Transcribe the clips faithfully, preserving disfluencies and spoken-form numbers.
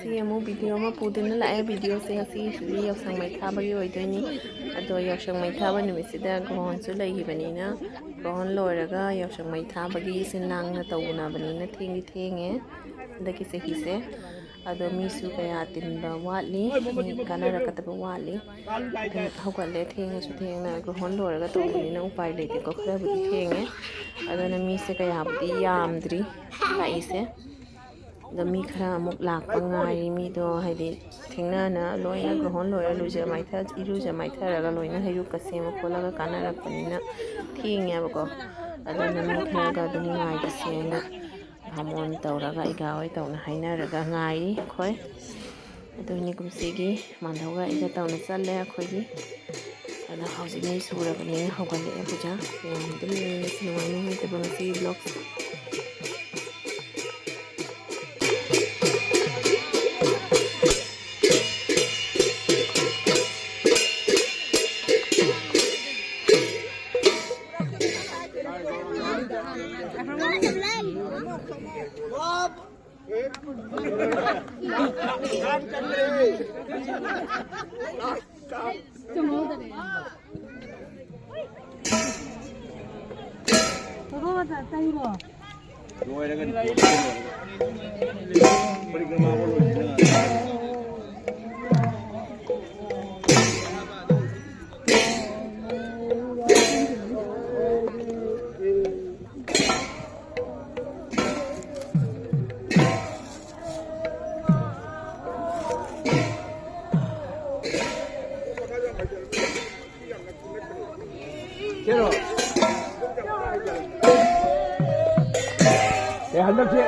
ꯁꯤ ꯑꯃꯨꯛ ꯚꯤꯗꯤꯑꯣ ꯑꯃ ꯄꯨꯗꯨꯅ ꯂꯥꯛꯑꯦ꯫ ꯚꯤꯗꯤꯑꯣꯁꯦ ꯉꯁꯤꯁꯤꯗꯤ ꯌꯥꯎꯁꯪ ꯃꯩ ꯊꯥꯕꯒꯤ ꯑꯣꯏꯗꯣꯏꯅꯤ꯫ ꯑꯗꯣ ꯌꯥꯎꯁꯪ ꯃꯩ ꯊꯥꯕ ꯅꯨꯃꯤꯠꯁꯤꯗ ꯒ꯭ꯔꯣꯍꯣꯟꯁꯨ ꯂꯩꯈꯤꯕꯅꯤꯅ, ꯒ꯭ꯔꯣꯍꯣꯟ ꯂꯣꯏꯔꯒ ꯌꯥꯎꯁꯪ ꯃꯩ ꯊꯥꯕꯒꯤ ꯁꯤꯟ ꯂꯥꯡꯅ ꯇꯧꯅꯕꯅꯤꯅ ꯊꯦꯡꯗꯤ ꯊꯦꯡꯉꯦ ꯍꯟꯗꯛꯀꯤ ꯆꯍꯤꯁꯦ꯫ ꯑꯗꯣ ꯃꯤꯁꯨ ꯀꯌꯥ ꯇꯤꯟꯕ ꯋꯥꯠꯂꯤ, ꯃꯤ ꯀꯥꯟꯅꯔꯛꯀꯗꯕ ꯋꯥꯠꯂꯤ꯫ ꯑꯗꯨꯝ ꯍꯧꯒꯠꯂꯦ, ꯊꯦꯡꯉꯁꯨ ꯊꯦꯡꯅ꯫ ꯒ꯭ꯔꯣꯍꯣꯟ ꯂꯣꯏꯔꯒ ꯇꯧꯕꯅꯤꯅ ꯎꯄꯥꯏ ꯂꯩꯇꯦꯀꯣ, ꯈꯔꯕꯨꯗꯤ ꯊꯦꯡꯉꯦ꯫ ꯑꯗꯨꯅ ꯃꯤꯁꯦ ꯀꯌꯥꯕꯨꯗꯤ ꯌꯥꯝꯗ꯭ꯔꯤ ꯂꯥꯛꯏꯁꯦ꯫ ꯑꯗꯣ ꯃꯤ ꯈꯔ ꯑꯃꯨꯛ ꯂꯥꯛꯄ ꯉꯥꯏꯔꯤ꯫ ꯃꯤꯗꯣ ꯍꯥꯏꯗꯤ ꯊꯦꯡꯅꯅ ꯂꯣꯏꯅ ꯒ꯭ꯔꯣꯍꯣꯟ ꯂꯣꯏꯔ ꯂꯨꯖ ꯃꯥꯏꯊ-, ꯏꯔꯨꯖ ꯃꯥꯏꯊꯔꯒ ꯂꯣꯏꯅ ꯍꯩꯔꯨꯛꯀ ꯁꯦꯝꯃ ꯈꯣꯠꯂꯒ ꯀꯥꯟꯅꯔꯛꯄꯅꯤꯅ ꯊꯦꯡꯉꯦꯕꯀꯣ꯫ ꯑꯗꯨꯅ ꯃꯤ ꯈꯔꯒ ꯑꯗꯨꯝ ꯉꯥꯏꯈꯤꯁꯦꯅ ꯕꯥꯃꯣꯟ ꯇꯧꯔꯒ ꯑꯩꯒ ꯍꯣꯏ ꯇꯧꯅ ꯍꯥꯏꯅꯔꯒ ꯉꯥꯏꯔꯤ ꯑꯩꯈꯣꯏ꯫ ꯑꯗꯨꯅꯤ ꯀꯨꯝꯁꯤꯒꯤ ꯃꯥꯙꯧꯒ ꯑꯩꯒ ꯇꯧꯅ ꯆꯠꯂꯦ ꯑꯩꯈꯣꯏꯒꯤ꯫ ꯑꯗꯣ ꯍꯧꯖꯤꯛ ꯃꯤ ꯁꯨꯔꯕꯅꯤꯅ ꯍꯧꯒꯠꯂꯛꯑꯦ ꯄꯨꯖꯥ꯫ ꯃꯌꯥꯝ ꯑꯗꯨꯝ ꯌꯦꯡꯉꯁꯤ ꯅꯨꯡꯉꯥꯏ ꯅꯨꯡꯉꯥꯏꯇꯕ ꯉꯁꯤꯒꯤ ꯕ꯭ꯂꯣꯒꯁꯦ꯫ ꯂꯣꯏꯔꯒꯅꯤ꯫ ꯄꯔꯤꯀ꯭ꯔꯃꯥ ꯑꯃ ꯂꯣꯏꯁꯤꯜꯂꯒ꯫ ꯀꯩꯅꯣ? ꯑꯦ, ꯍꯟꯗꯛꯁꯦ꯫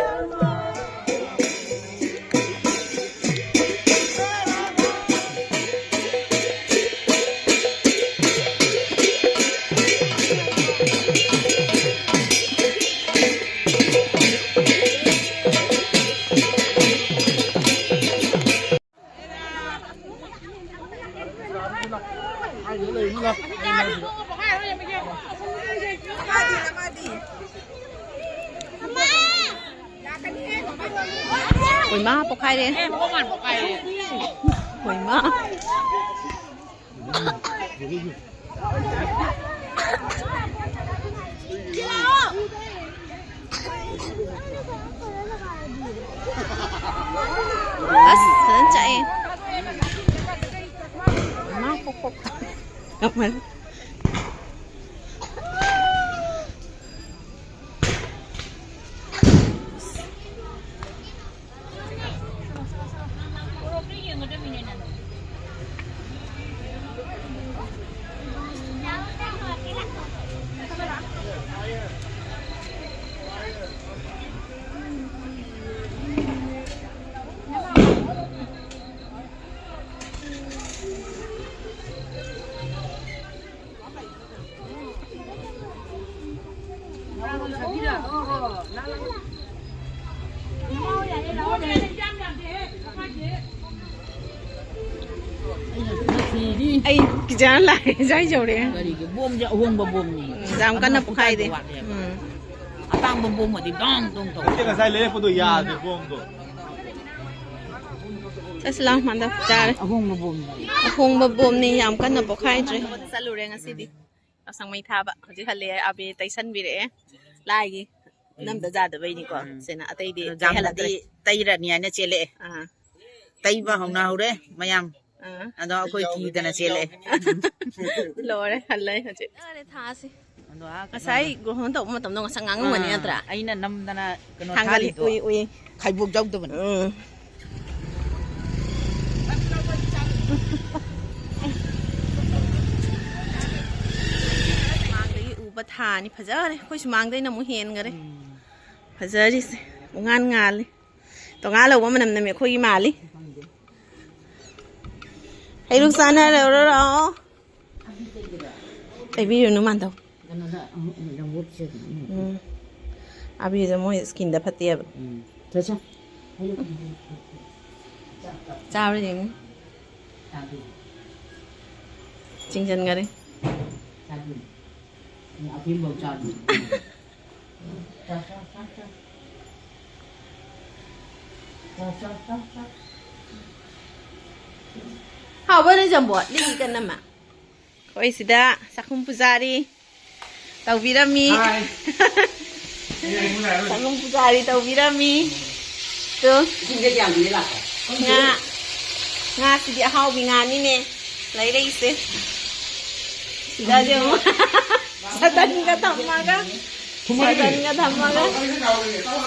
ꯍꯣꯏ ꯃꯥ ꯄꯣꯛꯈꯥꯏꯔꯦ꯫ ꯍꯣꯏ ꯃꯥ꯫ ꯑꯁ ꯐꯖꯅ ꯆꯥꯛꯑꯦ꯫ ꯃꯥ ꯄꯣꯛ ꯄꯣꯛ ꯇꯧꯔꯦ꯫ ꯑꯩ ꯀꯤꯖꯅ ꯂꯥꯛꯑꯦ ꯁ꯭ꯋꯥꯏ ꯌꯧꯔꯦ꯫ ꯀꯔꯤꯒꯤ ꯕꯣꯝꯁꯦ ꯑꯍꯣꯡꯕ ꯕꯣꯝꯅꯤ꯫ ꯎꯝ, ꯌꯥꯝ ꯀꯟꯅ ꯑꯗꯨꯅ ꯄꯣꯈꯥꯏꯗꯦ꯫ ꯄꯣꯈꯥꯏꯕ ꯋꯥꯠꯂꯦꯕ꯫ ꯎꯝ꯫ ꯑꯇꯥꯡꯕ ꯕꯣꯝ ꯑꯣꯏꯗꯤ ꯗꯣꯡ ꯗꯣꯡ ꯇꯧꯕ꯫ ꯅꯠꯇꯦ, ꯉꯁꯥꯏ ꯂꯩꯔꯛꯄꯗꯣ ꯌꯥꯗꯦ ꯕꯣꯝꯗꯣ꯫ ꯆꯠꯁꯤ ꯂꯥꯎ ꯃꯥꯟꯗ ꯆꯥꯔꯦ꯫ ꯑꯍꯣꯡꯕ ꯕꯣꯝꯅꯤ꯫ ꯑꯍꯣꯡꯕ ꯕꯣꯝꯅꯤ ꯌꯥꯝ ꯀꯟꯅ ꯄꯣꯈꯥꯏꯗ꯭ꯔꯦ꯫ ꯆꯠꯂꯨꯔꯦ ꯉꯁꯤꯗꯤ꯫ ꯌꯥꯎꯁꯪ ꯃꯩ ꯊꯥꯕ ꯍꯧꯖꯤꯛ ꯍꯜꯂꯛꯑꯦ ꯑꯥꯕꯦ ꯇꯩꯁꯟꯕꯤꯔꯛꯑꯦ꯫ ꯂꯥꯏꯒꯤ ꯅꯝꯗ ꯌꯥꯗꯕꯩꯅꯤꯀꯣ꯫ ꯎꯝ꯫ ꯁꯤꯅ ꯑꯇꯩꯗꯤ ꯑꯗꯣ ꯖꯥꯝꯅꯗꯤ ꯇꯩꯍꯜꯂꯛꯇ꯭ꯔꯦ꯫ ꯇꯩꯔꯅꯤ ꯍꯥꯏꯅ ꯆꯦꯜꯂꯛꯑꯦ꯫ ꯑꯥ꯫ ꯇꯩꯕ ꯍꯧꯅꯍꯧꯔꯦ ꯃꯌꯥꯝ꯫ ꯑꯥ꯫ ꯑꯗꯣ ꯑꯩꯈꯣꯏ ꯀꯤꯗꯅ ꯆꯦꯜꯂꯛꯑꯦ꯫ ꯂꯣꯏꯔꯦ ꯍꯜꯂꯦ ꯍꯧꯖꯤꯛ꯫ ꯌꯥꯔꯦ ꯊꯥꯁꯤ꯫ ꯑꯗꯣ ꯑꯥ ꯉꯁꯥꯏ ꯀꯩꯅꯣꯗ ꯒ꯭ꯔꯣꯍꯣꯟ ꯇꯧꯕ ꯃꯇꯝꯗꯣ ꯉꯁꯥꯏ ꯉꯥꯡꯉꯝꯒꯅꯤ ꯑꯥ, ꯅꯠꯇ꯭ꯔꯥ? ꯑꯩꯅ ꯅꯝꯗꯅ ꯀꯩꯅꯣ ꯊꯥꯡꯒꯠꯂꯤ꯫ ꯊꯥꯔꯤꯗꯣ꯫ ꯎꯏ ꯎꯏ꯫ ꯈꯥꯏꯕꯣꯛ ꯌꯥꯎꯗꯕꯅꯤ꯫ ꯎꯝ꯫ ꯃꯥꯡꯗꯒꯤ ꯎꯕ ꯊꯥꯅꯤ ꯐꯖꯈ꯭ꯔꯦ꯫ ꯑꯩꯈꯣꯏ ꯁꯨꯃꯥꯡꯗꯩꯅ ꯑꯃꯨꯛ ꯍꯦꯟꯈ꯭ꯔꯦ꯫ ꯎꯝ꯫ ꯐꯖꯔꯤꯁꯦ ꯄꯨꯡꯉꯥꯟ ꯉꯥꯜꯂꯤ꯫ ꯇꯣꯉꯥꯟ ꯂꯧꯕ ꯃꯅꯝ ꯅꯝꯃꯦ ꯑꯩꯈꯣꯏꯒꯤ ꯃꯥꯜꯂꯤ꯫ ꯍꯩꯔꯨꯛ ꯆꯥꯅꯔꯧꯔꯣ ꯂꯥꯛꯑꯣ꯫ ꯇꯩꯕꯤꯔꯨꯅꯨ ꯃꯥꯟꯗꯧ꯫ ꯀꯩꯅꯣꯗ ꯑꯃꯨꯛ ꯂꯧꯕꯨꯛꯁꯦ ꯑꯗꯨꯝ ꯎꯝ꯫ ꯑꯕꯤꯗꯣ ꯃꯣꯏ ꯁ꯭ꯀꯤꯟꯗ ꯐꯠꯇꯦꯕ꯫ ꯎꯝ꯫ ꯆꯠꯁꯦ꯫ ꯆꯥꯕ꯭ꯔꯥ ꯌꯦꯡꯉꯨ꯫ ꯆꯥꯗꯦ꯫ ꯆꯤꯡꯁꯤꯟꯈꯔꯦ꯫ ꯆꯥꯗꯦ꯫ ꯑꯊꯦꯡꯕꯧ ꯆꯥꯗꯦ꯫ ꯆꯥ, ꯆꯥ, ꯆꯥ, ꯆꯥ꯫ ꯍꯥꯎꯕꯅꯦ ꯖꯝꯕꯣ, ꯂꯤꯛꯏ ꯀꯟꯅ ꯃꯥ꯫ ꯑꯩꯈꯣꯏ ꯁꯤꯗ ꯆꯥꯛꯈꯨꯝ ꯄꯨꯖꯥꯔꯤ ꯇꯧꯕꯤꯔꯝꯃꯤ꯫ ꯍꯥꯏ꯫ ꯆꯥꯛꯈꯨꯝ ꯄꯨꯖꯥꯔꯤ ꯇꯧꯕꯤꯔꯝꯃꯤ꯫ ꯇꯨ꯫ ꯏꯁꯤꯡꯁꯦ ꯀꯌꯥꯝ ꯀꯨꯏꯔꯦ ꯂꯥꯛꯄ? ꯉꯥ, ꯉꯥꯁꯤꯗꯤ ꯑꯍꯥꯎꯕꯤ ꯉꯥꯅꯤꯅꯦ ꯂꯩꯔꯛꯏꯁꯦ꯫ ꯁꯤꯗꯗꯤ ꯑꯃꯨꯛ ꯁꯇꯟꯒ ꯊꯝꯃꯒ, ꯁꯇꯟꯒ ꯊꯝꯃꯒ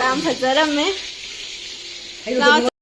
ꯌꯥꯝ ꯐꯖꯔꯝꯃꯦ꯫ ꯂꯥꯛꯑꯣ꯫